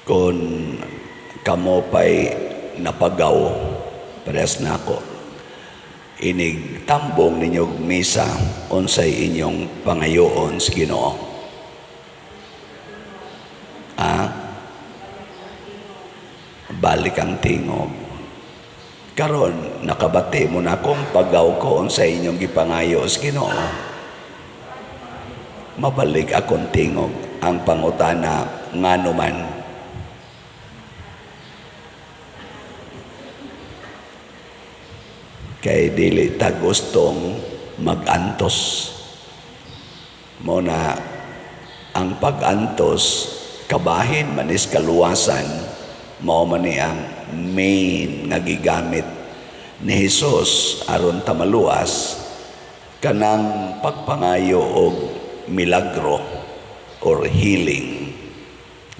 Kung kamo pa'y napagaw, parehas na ako, inig tambong ninyog misa, unsay inyong pangayoon sa Ginoo? Ah? Balik ang tingog. Karon nakabati mo na akong pagaw ko, unsay inyong gipangayo sa Ginoo? Mabalik akong tingog. Ang pangutana, ngano man? Kay dili ta gustong magantos. Mo na ang pag-antos kabahin manis kaluwasan, mao man ni ang main nga gigamit ni Hesus aron ta maluwas. Kanang pagpangayo og milagro or healing,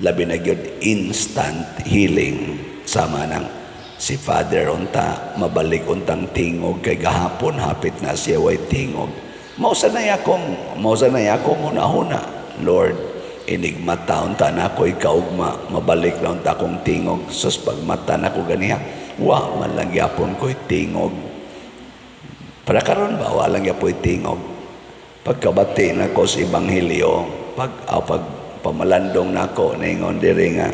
labi na gyud instant healing, sama nang si Father unta mabalik untang tingog, kay gahapon hapit na siya way tingog. Mao sanay akong hunahuna, "Lord, inig mata unta na ako ikaugma, mabalik na unta akong tingog." Sus, pagmata na ko ganiha, wa man lang gyapon ko'y tingog. Para karon ba, wa lang gyapoy tingog. Pagkabati na ko sa Ebanghelyo, pag pamalandong nako, ningon diri nga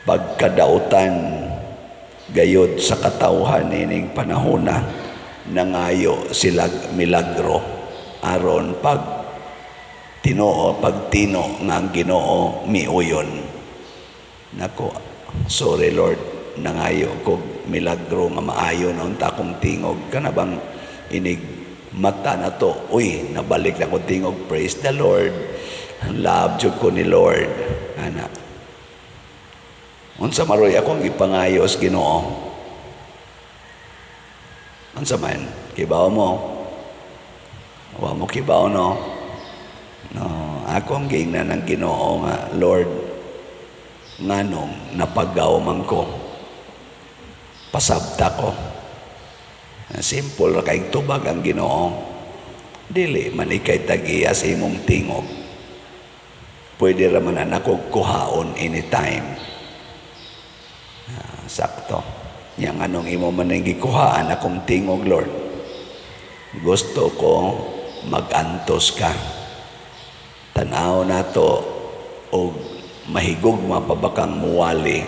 pagkadautan gayod sa katawhan ining panahona, nangayo sila milagro aron pag tinoo, pag tino nga ang Ginoo miuyon. Nako, sorry Lord, nangayo kog milagro nga maayo na unta akong tingog. Kana bang inig mata na to, uy, nabalik na akong tingog, praise the Lord, love jud ko ni Lord. Ana, unsa maroy akong gipangayo sa Ginoo? Unsa man? Kibaw mo? Wa mo kibaw, no? No, akong giingnan ng Ginoo nga, "Lord, nganong napagaw man ko? Pasabta ko." Simple ra kay tubag ang Ginoo. "Dili man ikay tagiya sa imong tingog. Pwede ra man ako kuhaon anytime." Ah, sakto. Yang anong imo man ang gikuhaan akong tingog, Lord? Gusto ko magantos ka. Tanaw nato og mahigugma pa ba kang muwali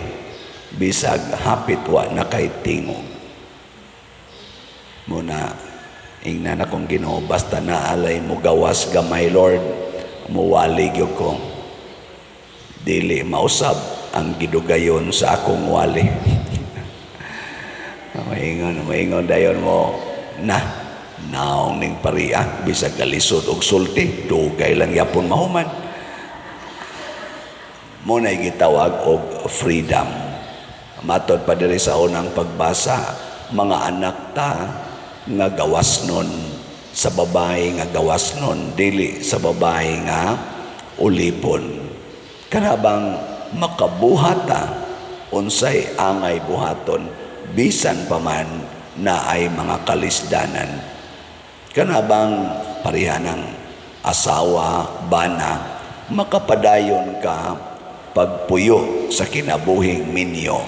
bisag hapit wa na kay tingog. Muna ingnan akong Ginoo, "Basta naalay mo gawas gamay, Lord, muwali gyud ko." Dili mausab ang gidugayon sa akong wali. Maingon, maingon dayon mo na naong ning pariya, bisag kalisod og sulti, dugay lang yapon mahuman. Mo na gitawag og freedom. Matod pa diri sa unang pagbasa, mga anak ta nga gawas nun sa babae nga gawas nun, dili sa babae nga ulipon. Kanabang makabuhat ta unsay angay buhaton bisan pa man na ay mga kalisdanan. Kanabang pareha ng asawa, bana, makapadayon ka pagpuyo sa kinabuhing minyo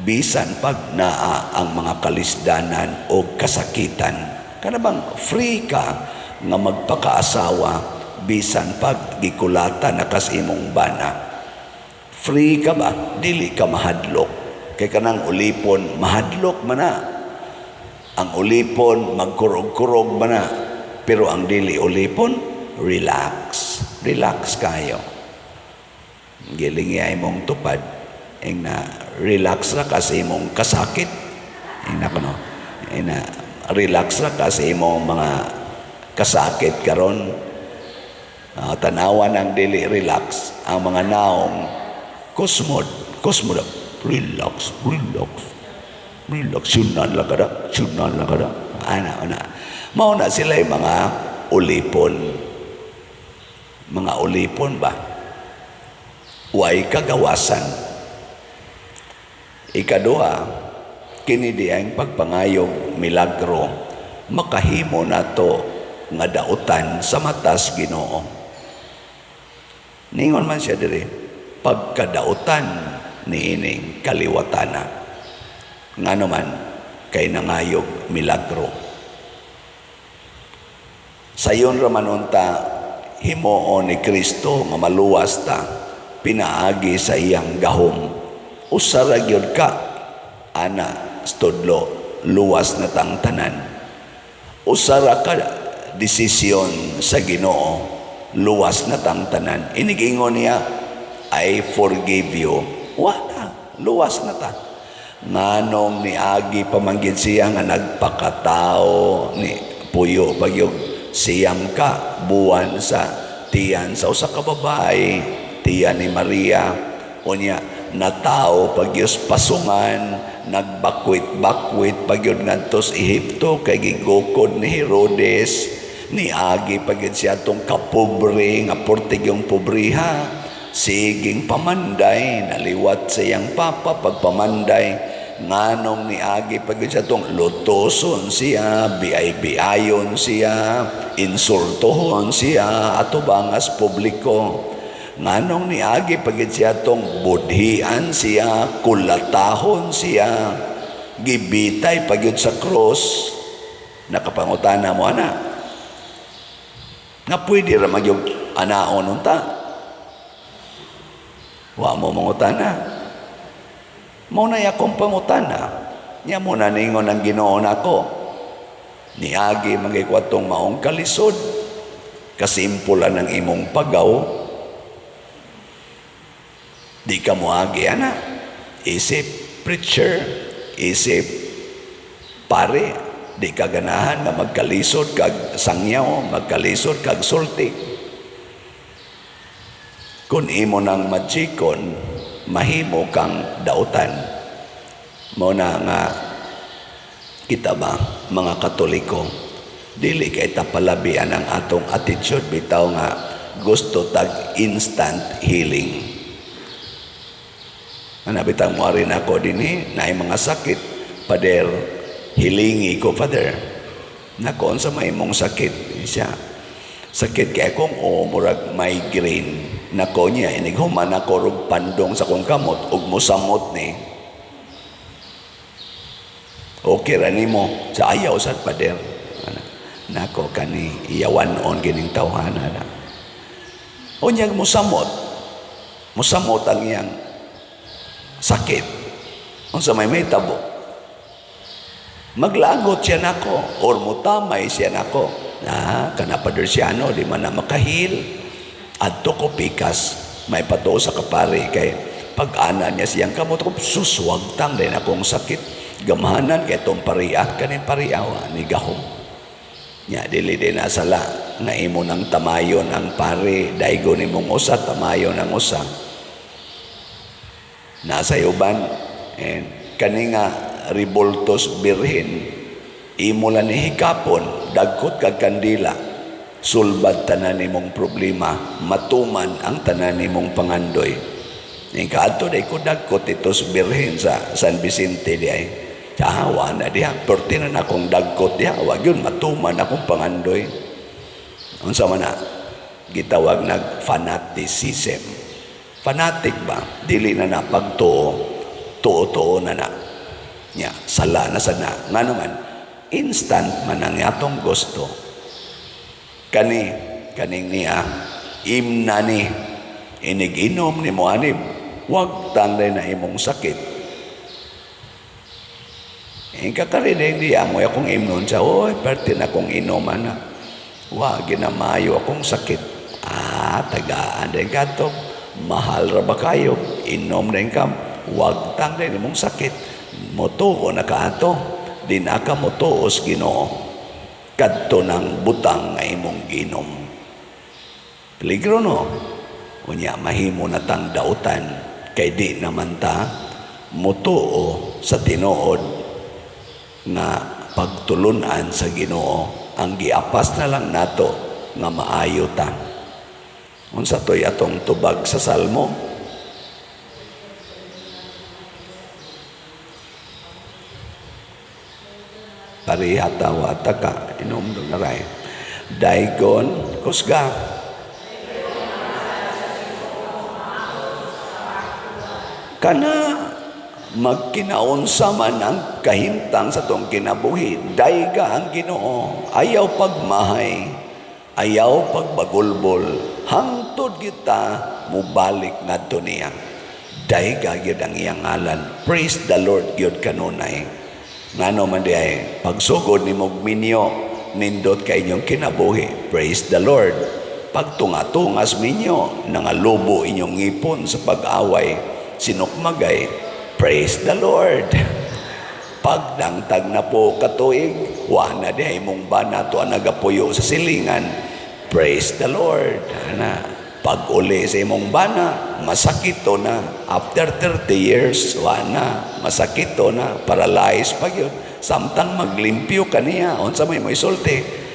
bisan pag naa ang mga kalisdanan o kasakitan. Kanabang free ka nga magpakaasawa bisan pag gikulata na kas imong bana. Free ka ba? Dili ka mahadlok. Kay kanang ulipon, mahadlok man na. Ang ulipon, magkurog-kurog man na. Pero ang dili ulipon, relax. Relax kayo. Giling imong tupad. Ing na, relax ra kasi imong kasakit. Ing na kuno. Ing na, relax ra kasi imong mga kasakit karon. Tanawan ang dili relax. Ang mga naong kusmod, kusmod. Relax, relax. Relax, sunan lang kada, sunan lang kada. Ana, ana. Mao na sila yung mga ulipon. Mga ulipon ba? Way kagawasan. Ikaduha, kini diyang pagpangayog milagro, makahimo nato nga dautan sa matas Ginoo. Ningon man siya diri. pagkadautan niining kaliwatana. Ngano man kay nangayog milagro. Sayon ra man unta himuon ni Kristo nga maluwas ta pinaagi sa iyang gahom. Usa ra gyud ka ana tudlo, luwas na tang tanan. Usa ra ka desisyon sa Ginoo, luwas na tang tanan. Inigingon niya, "I forgive you." Wala, luwas na ta. Nganong niagi pa man gid siya nga nagpakatao, ni puyo pagyog 9 ka buwan sa tiyan sa usa ka babae, tiyan ni Maria? Unya natao pagyos pasungan, nagbakwit-bakwit pagyod ngadto sa Ehipto kay gigukod ni Herodes. Niagi pagyud siya atong kapobre nga portigyong pobriha, siging pamanday, naliwat sa iyang papa pagpamanday. Nganong niagi pagyud siya atong lutoson siya, biay-biayon siya, insultohon siya atubangas publiko? Nganong niagi pagyud siya atong budhian siya, kulatahon siya, gibitay pagyud sa cross? Nakapangutana mo ana nga pwede ra magyug anaon unta? Wa mo mangutana? Mao na akong pangutana nya. Mo na ningon ang Ginoo nako, niagi magyud maong kalisod, kasimpulan ng imong pagaw. Di ka moagi ana isip preacher, isip pare, di ka ganahan nga magkalisod kag sangyaw, magkalisod kag sulti. Kung imo nang majikon, mahimo kang dautan. Mao na nga kita ba, mga Katoliko, dili kay ta palabian ang atong attitude bitaw nga gusto tag instant healing. Ana bitaw mo rin ako dinhi, naay mga sakit, "Pader, hilingi ko, Father." "Nako, unsa may imong sakit?" Siya, "Sakit kay akong o murag migraine." Nako niya, inig human ako rog pandong sa akong kamot ug mosamot ni. Okay ra nimo? Sa ayaw sad, Pader. Ana, nako kani iyawan-on gining tawhana na. Unyag mosamot. Mosamot ang iyang sakit. Unsa may mahitabo? Maglagot siya nako or mutamay siya nako. Na kana Pader Siano di man na makahil. Adto ko pikas may patuo sa kapari kay pag-ana niya siyang kamot ko, suswagtang din akong sakit. Gamhanan kay tong pariya, kaning pariya wa ni gahom. Nya dili din nasala nga imo nang tamayon ang pare, daigo nimong usa, tamayon ang usa. Nasa uban and kani nga ribultos birhen, imo lang ni hikapon, dagkot kag kandila, sulbad tanan nimong problema, matuman ang tanan nimong pangandoy. Ning kaadto day ko dagkot ito sa birhen sa San Vicente di ay. Hawa na diha, perti na akong dagkot diha, wag yun matuman akong pangandoy. Unsa man na gitawag nag fanaticism. Fanatic ba? Dili na na pagtuo, tuo-tuo na na. Nya, sala na sana. Ngano man, instant man ang atong gusto. Kani, kaning niya, imna ni, inig-inom ni mo anib, wag tanday na imong sakit. Eh, kakarinig niya mo akong imnon siya, "Oy, perti na akong inom ana. Wa, ginamayo akong sakit." Ah, tagaan din ka to. Mahal ra ba kayo? Inom din ka. Wag tang din imong sakit. Motuo na ka ato. Di na ka motuos Ginoo. Kadto ng butang nga imong ginom. Peligro, no? Unya, mahimo na tang dautan kay di naman ta motuo sa tinuod nga pagtulunan sa Ginoo. Ang giapas na lang nato nga maayo ta. Unsa to'y atong tubag sa Salmo? Pareha tawa ta ka inom na ray. Daigon kusga. Kana magkinaunsa man ang kahimtang sa atong kinabuhi, dayga ang Ginoo. Ayaw pagmahay, ayaw pagbagulbol, hangtod kita mubalik ngadto niya. Dayga gyud ang iyang ngalan. Praise the Lord gyud kanunay. Ngano man diay, pagsugod nimog minyo, nindot kay inyong kinabuhi. Praise the Lord. Pagtunga-tungas minyo, nangalubo inyong ngipon sa pag-away, sinukmagay. Praise the Lord. Pagdangtag na po katuig, wa na diay mong bana to ang nagapuyo sa silingan. Praise the Lord. Ana, pag uli sa imong bana, masakit to na. After 30 years, wa na, masakit to na, paralyzed pa gyud. Samtang maglimpyo kaniya, unsa may mo isulti?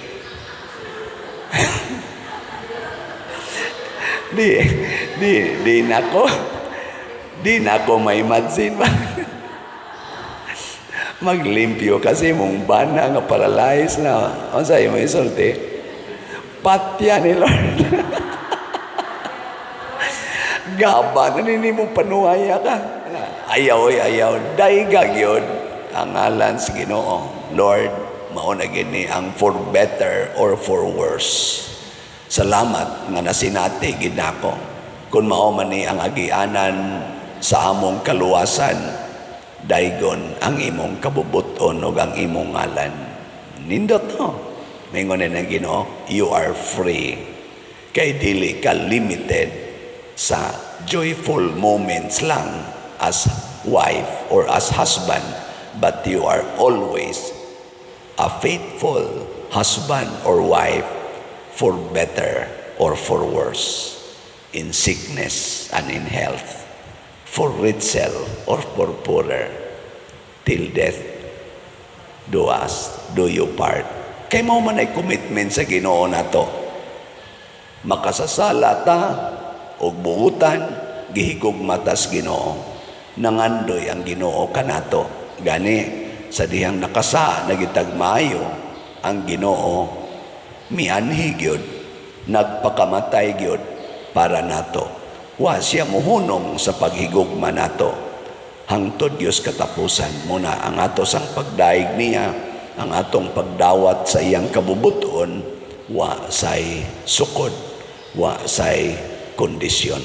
Di nako may imagine ba? Maglimpyo kasi mong bana nga paralyzed na. Unsa mo isulti? Patya ni Lord. Gaba na nini mo panuhaya ka. Ayaw, oy, ayaw. Dayga gyud ang ngalan sa Ginoo. Lord, mao na gini ang for better or for worse. Salamat nga nasinati gid nako. Kung mao man ni ang agianan sa among kaluwasan, daygon ang imong kabubuton ug ang imong ngalan. Nindot, no? Mingon na ng Ginoo, you are free. Kay dili ka limited sa joyful moments lang as wife or as husband, but you are always a faithful husband or wife for better or for worse, in sickness and in health, for richer or for poorer, till death do us, do you part. Kay mao man ay commitment sa Ginoo nato. Makasasala ta og buutan, gihigugma tas Ginoo. Nangandoy ang Ginoo kanato. Gani sa dihang nakasa na gitag maayo, ang Ginoo mianhi gyud, nagpakamatay gyud para nato. Wa siya muhunong sa paghigugma nato hangtod Dios katapusan. Muna ang ato sang pagdaig niya, ang atong pagdawat sa iyang kabubuton, wa say sukod, wa say kondisyon.